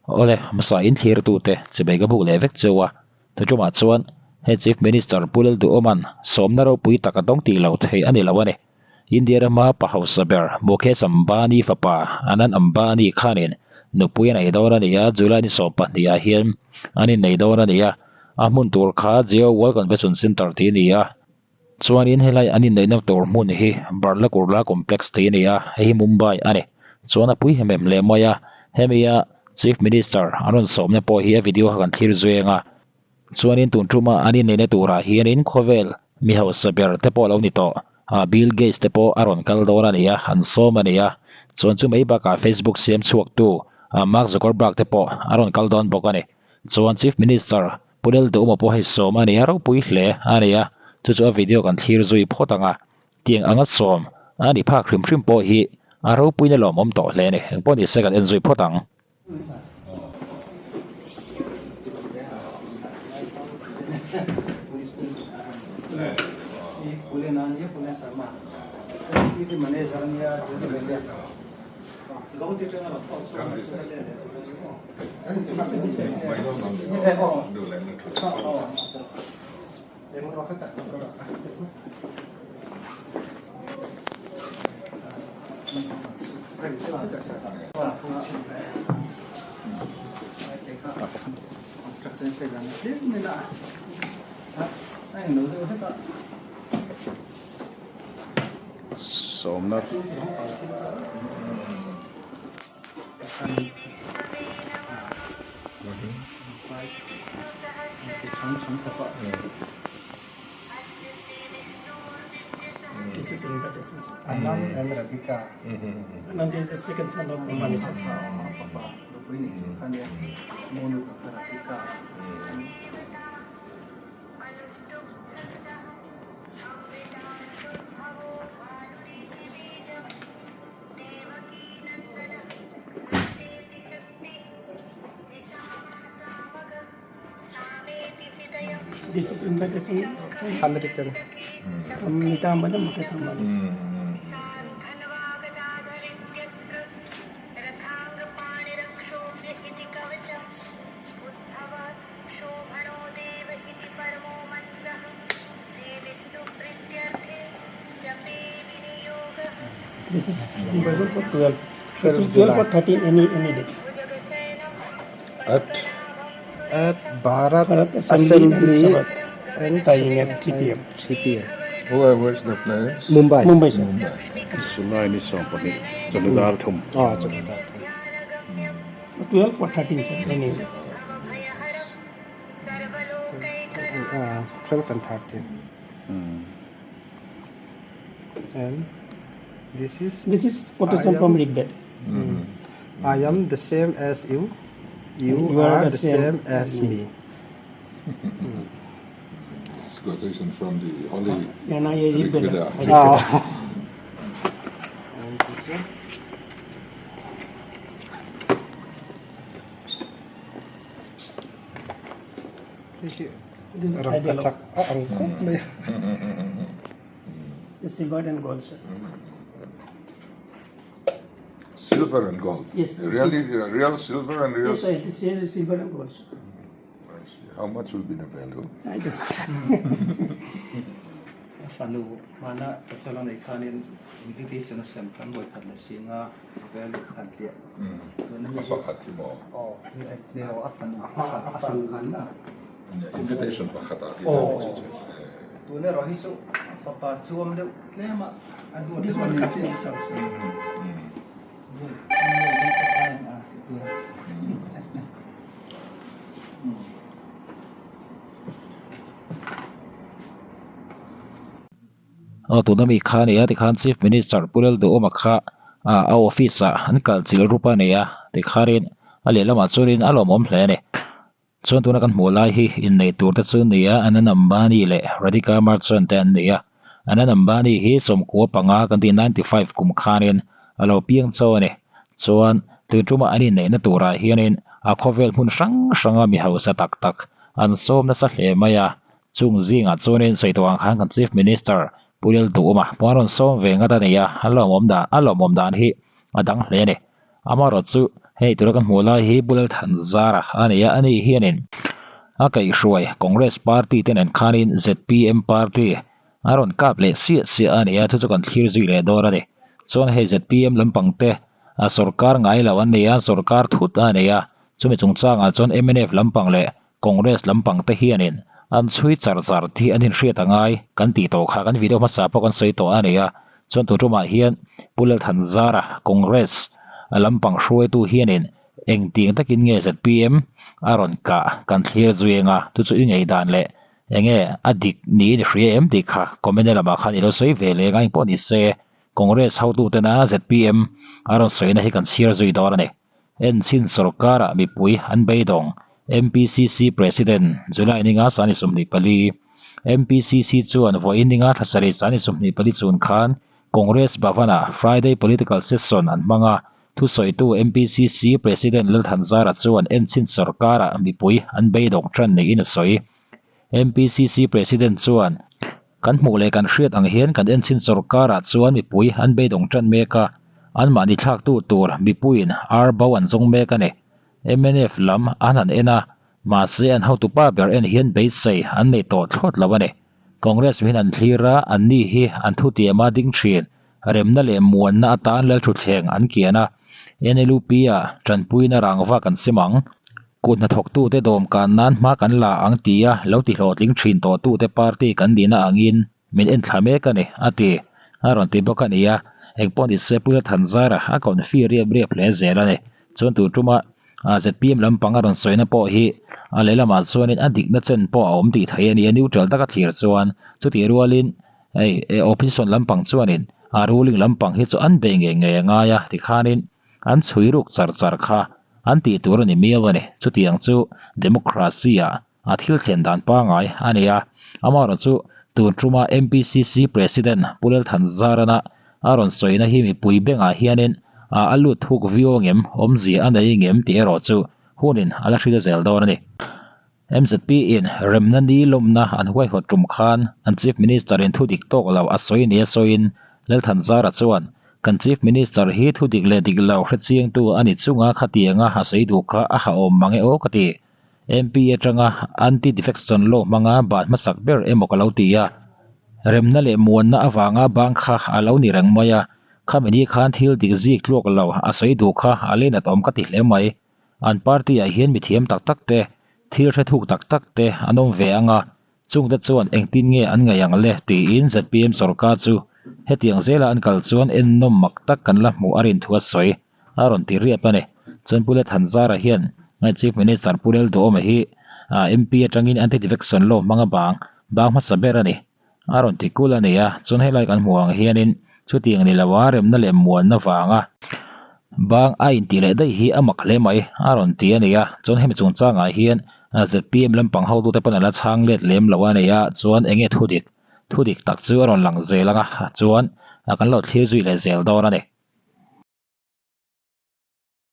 Awle, hmasa in thlirtute chibei ka buk leh vek cheu a, tuṭumah chuan he Chief Minister Pu Lalduhawma'n sawmna ropui tak a dawng tih lo thei a ni lo a ni. India rama pa hausa ber Mukesh Ambani fapa Anand Ambani khanin nupui a nei dawn a ni a, July ni 12 ah hian an innei dawn a ni a, a hmun tur kha Jio World Convention Centre tih a ni a. Chuanin helai an inneihna tur hmun hi Birla Kurla Complex tih a ni a, hei hi Mumbai a ni. Chuan a pui hem em hle mai a, hemi a Chief Minister an rawn sawmna pawh hi a video kha kan thlir zui ang a. Chuanin tun tuma an inneihna turah hianin khawvel mi hausa ber te pawh a lo ni tawh a, Bill Gates te pawh a rawn kal dawn a ni a, an sawm a ni a. Chuan chu mai bakah Facebook siam chhuaktu Mark Zuckerberg te pawh a rawn kal dawn bawk a ni. Chuan Chief Minister Pu Lalduhma pawh hei sawm a ni a, ropui hle a ni a, chu chu a video kan thlir zui phawt ang a, tiang anga sawm a ni phak hrim hrim pawh hi a ropuina lawmawm tawh hle a ni, engpawh ni se kan en zui phawt ang. Sawmna This is invitation. sir. Anand and Radhika. Anand is the second son of Ambani sir. This is invitation from, Handwritten. from Nita Ambani and Mukesh Ambani. sir. This is invitation for 12. This 12 is 12 July. or 13 any any day. At At Bharat Bharat Assembly and Assembly Sabha. and Timing at 3 p.m. 3 p.m. where where's the place? Mumbai. Mumbai sir. Mumbai. July ni 12 chawhnu dar thum. Oh, chawhnu dar thum. 12 or 13 sir. Any day. 12 and 13. And this is This is quotation I am- from Rigved. I am the same as you. You, You are, the same, as me. It's quotation from the Holy And I Rigveda. Rigveda. Oh. and this one. This is ideal. Rangkachak a ang khawp mai a. This is silver and gold sir. Silver and gold. Yes. Really, real silver and real. Yes sir, this is silver and gold sir. I see. How much will be the value? I don't fanu mana pasal nei khanin invitation a sem kan boi khat la singa value khan tia tuna mi Pakhat hi maw? oh ne ho a fanu a fanu khan na Invitation pakhat ah ti. Oh. tuna ro hi chu fapa chuam deuh tlema a duat This deuh one ani cut si me sir. Aw tuna mi kha a ni a tikhan Chief Minister Pu Lalduhawma kha ah a office ah an kal chilh rup a ni a tikhanin a lehlamah chuanin a lawmawm hle a ni. Chuan tuna kan hmuh lai hi innei tur te chu ni a Anand Ambani leh Radhika Merchant te an ni a Anand Ambani hi 95 kan tih 95 kum khanin a lo piang chauh a ni. Chuan tun tumah an inneihna turah hianin a khawvel hmun hrang hranga mi hausa tak tak an sawm nasa hle mai a chung zingah chuanin sawi tawh ang khan kan Chief Minister Pu Lalduhawma pawh an rawn sawm ve ngat a ni a a lawmawm dan a lawmawm dan hi a dang hle a ni. Amaherawhchu. Hei tura kan hmuh lai hi Pu Lalthanzara a ni a, ani hianin a kaihhruai Congress party te nen khanin zpm party a rawn kap leh siah siah a ni a, chu chu kan thlir zui leh dawn a ni. Chuan hei zpm lampang te a sorkar ngai lo an ni a, sorkar thut a ni a, chumi chungchangah chuan mnf lampang leh Congress lampang te hianin an chhui char char tih an inhriat a ngai kan tih tawh kha kan video hmasa pawh kan sawi tawh a ni a, chuan tun tumah hian Pu Lalthanzara Congress lampang hruaitu hianin engtiang takin nge zpm a rawn kah kan thlir zui anga chu chu i ngei dan leh enge a dik niin i hria em tih kha comment lamah khan i lo sawi ve leh eng pawh ni se Congress hotutena zpm a rawn sawina hi kan chhiar zui dawn a ni. Enchhin sorkarah mipui an beidawng, MPCC President, July ninga sani 24. MPCC chuan vawiin ninga thla sarih sani 24 chun khan Congress Bhavan-ah Friday Political Session an hmang a, thusawitu MPCC President Lalthanzara chuan enchhin sorkarah mipui an beidawng tan niin a sawi. MPCC President chuan, Kan hmuh leh kan hriat ang hian kan enchhin sorkarah chuan mipui an beidawng tan mek a, anmahni thlaktu tur mipuiin ar bo an zawng mek a ni. Mnf lam an han en a, mahse an hotupa ber en hian beisei an nei tawh thlawt lo a ni. Congress mihin an thlir a, anni hi an thutiama ding thin, remna leh muanna atan lalthutthleng an kian a, NLUP-ah tanpuina rangva kan sim ang. Kut hnathawktute dawmkan nan hma kan la ang tia lo ti hlawhtling thin tawhtute party kan nihna angin min en thla mek a ni, a ti. A rawn ti bawk a ni a, engpawh ni se Puia Thanzara a confi riap riap hle zel a ni. Chuan tur tuma zpm lampang a rawn sawina pawh hi a lehlamah chuanin a dikna chen pawh a awm tih theih a ni a, neutral taka thlir chuan chutih rualin hei opposition lampang chuanin a ruling lampang hi chu an bei ngei ngei a ngai a tikhanin An chhui ruk char char kha an tih tur a ni miau a ni. Chutiang chu democracy-ah a thil thlen dan pangngai a ni a. Amaherawhchu chu tun tuma MPCC President Pu Lalthanzarana a rawn sawina hi mipui bengah hianin a a lut thuk viau angem, awmzia a nei ngem tih erawh chu hunin a la hrilh zel dawn a ni. MZP in remna ni lawmna an huaihawt tum khan an Chief Minister in thudik tawk lo a sawi nia sawiin Lalthanzara chuan, Kan Chief Minister hi thudik leh dik lo hrechiangtu a ni chunga khatianga a sawi duh kha a hahawm mang e aw ka ti. MP atanga Anti-Defection Law hmanga ban hmasak ber emaw ka lo ti a. Remna leh muanna avanga bang kha a lo ni reng mai a, khami ni khan thil dik zik tluak lo a sawi duh kha a leinat awm ka ti hle mai. An party ah hian mithiam tak tak te, thil hre thuk tak tak te an awm ve ang a, chungte chuan engtin nge an ngaih ang le tiin zpm sorkar chu hetiang zela an kal chuan ennawm mak tak kan la hmuh a rin thu a sawi a rawn ti riap a ni. Chuan Pu Lethanzara hian Chief Minister Pu Lalduhawma hi MP atangin Anti-Defection Law hmanga bang bang hmasa ber a ni. A rawn ti kul a ni a, chuan helai kan hmuh ang hianin chutiang ni loa remna leh muanna vanga bang a intih leh daih hi a mak hle mai a rawn ti a ni a, chuan hemi chungchangah hian zpm lampang hotute pawn a la chhang let lem lo a ni a, chuan enge thudik thudik tak chu a rawn lang zel ang a, chuan kan lo thlir zui leh zel dawn a ni.